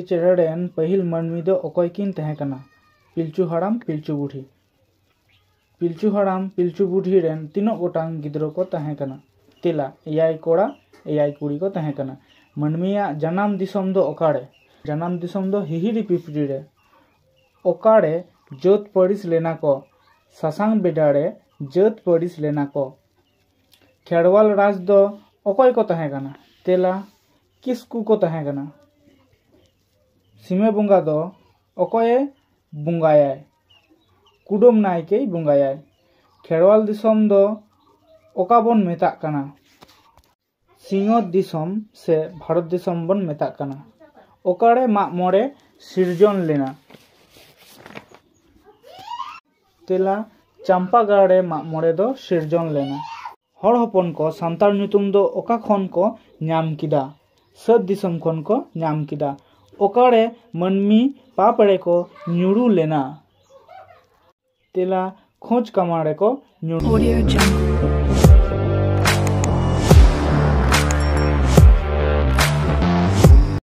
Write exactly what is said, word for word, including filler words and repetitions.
ᱪᱮᱬᱮ ᱨᱮᱱ ᱯᱟᱹᱦᱤᱞ ᱢᱟᱹᱱᱢᱤ ᱫᱚ ᱚᱠᱚᱭ ᱠᱤᱱ ᱛᱟᱦᱮᱸ ᱠᱟᱱᱟ? ᱯᱤᱞᱪᱩ ᱦᱟᱲᱟᱢ, ᱯᱤᱞᱪᱩ ᱵᱩᱰᱷᱤ᱾ ᱯᱤᱞᱪᱩ ᱦᱟᱲᱟᱢ, ᱯᱤᱞᱪᱩ ᱵᱩᱰᱷᱤ ᱨᱮᱱ ᱛᱤᱱᱟᱹᱜ ᱜᱚᱴᱟᱝ ᱜᱤᱫᱽᱨᱟᱹ ᱠᱚ ᱛᱟᱦᱮᱸ ᱠᱟᱱᱟ? ᱛᱮᱞᱟ, ᱮᱭᱟᱭ ᱠᱚᱲᱟ, ᱮᱭᱟᱭ ᱠᱩᱲᱤ ᱠᱚ ᱛᱟᱦᱮᱸ ᱠᱟᱱᱟ᱾ ᱢᱟᱹᱱᱢᱤᱭᱟᱜ ᱡᱟᱱᱟᱢ ᱫᱤᱥᱚᱢ ᱫᱚ ᱚᱠᱟᱨᱮ? ᱡᱟᱱᱟᱢ ᱫᱤᱥᱚᱢ ᱫᱚ ᱦᱤᱦᱤᱲᱤ ᱯᱤᱯᱤᱲᱤ ᱨᱮ᱾ ᱚᱠᱟᱨᱮ ᱡᱟᱹᱛ ᱯᱟᱹᱨᱤᱥ ᱞᱮᱱᱟ ᱠᱚ? ᱥᱟᱥᱟᱝ ᱵᱮᱰᱟ ᱨᱮ ᱡᱟᱹᱛ ᱯᱟᱹᱨᱤᱥ ᱞᱮᱱᱟ ᱠᱚ᱾ ᱠᱷᱮᱨᱣᱟᱞ ᱨᱟᱡᱽ ᱫᱚ ᱚᱠᱚᱭ ᱠᱚ ᱛᱟᱦᱮᱸ ᱠᱟᱱᱟ? ᱛᱮᱞᱟ, ᱠᱤᱥᱠᱩ ᱠᱚ ᱛᱟᱦᱮᱸ ᱠᱟᱱᱟ᱾ ᱥᱤᱢᱟᱹ ᱵᱚᱸᱜᱟ ᱫᱚ ᱚᱠᱚᱭᱮ ᱵᱚᱸᱜᱟᱭᱟᱭ? ᱠᱩᱰᱟᱹᱢ ᱱᱟᱭᱠᱮᱭ ᱵᱚᱸᱜᱟᱭᱟᱭ᱾ ᱠᱷᱮᱨᱣᱟᱞ ᱫᱤᱥᱚᱢ ᱫᱚ ᱚᱠᱟ ᱵᱚᱱ ᱢᱮᱛᱟᱜ ᱠᱟᱱᱟ? ᱥᱤᱧᱚᱛ ᱫᱤᱥᱚᱢ ᱥᱮ ᱵᱷᱟᱨᱚᱛ ᱫᱤᱥᱚᱢ ᱵᱚᱱ ᱢᱮᱛᱟᱜ ᱠᱟᱱᱟ᱾ ᱚᱠᱟᱨᱮ ᱢᱟᱜ ᱢᱚᱬᱮ ᱥᱤᱨᱡᱚᱱ ᱞᱮᱱᱟ? ᱛᱮᱞᱟ, ᱪᱟᱢᱯᱟᱜᱟᱲ ᱨᱮ ᱢᱟᱜ ᱢᱚᱬᱮ ᱫᱚ ᱥᱤᱨᱡᱚᱱ ᱞᱮᱱᱟ᱾ ᱦᱚᱲ ᱦᱚᱯᱚᱱ ᱠᱚ ᱥᱟᱱᱛᱟᱲ ᱧᱩᱛᱩᱢ ᱫᱚ ᱚᱠᱟ ᱠᱷᱚᱱ ᱠᱚ ᱧᱟᱢ ᱠᱮᱫᱟ? ᱥᱟᱹᱛ ᱫᱤᱥᱚᱢ ᱠᱷᱚᱱ ᱠᱚ ᱧᱟᱢ ᱠᱮᱫᱟ᱾ ᱚᱠᱟᱨᱮ ᱢᱟᱹᱱᱢᱤ ᱯᱟᱯ ᱨᱮᱠᱚ ᱧᱩᱨᱩ ᱞᱮᱱᱟ? ᱛᱮᱞᱟ, ᱠᱷᱚᱸᱪ ᱠᱟᱢᱟᱲ ᱨᱮᱠᱚ ᱧᱩᱨᱩ ᱞᱮᱱᱟ᱾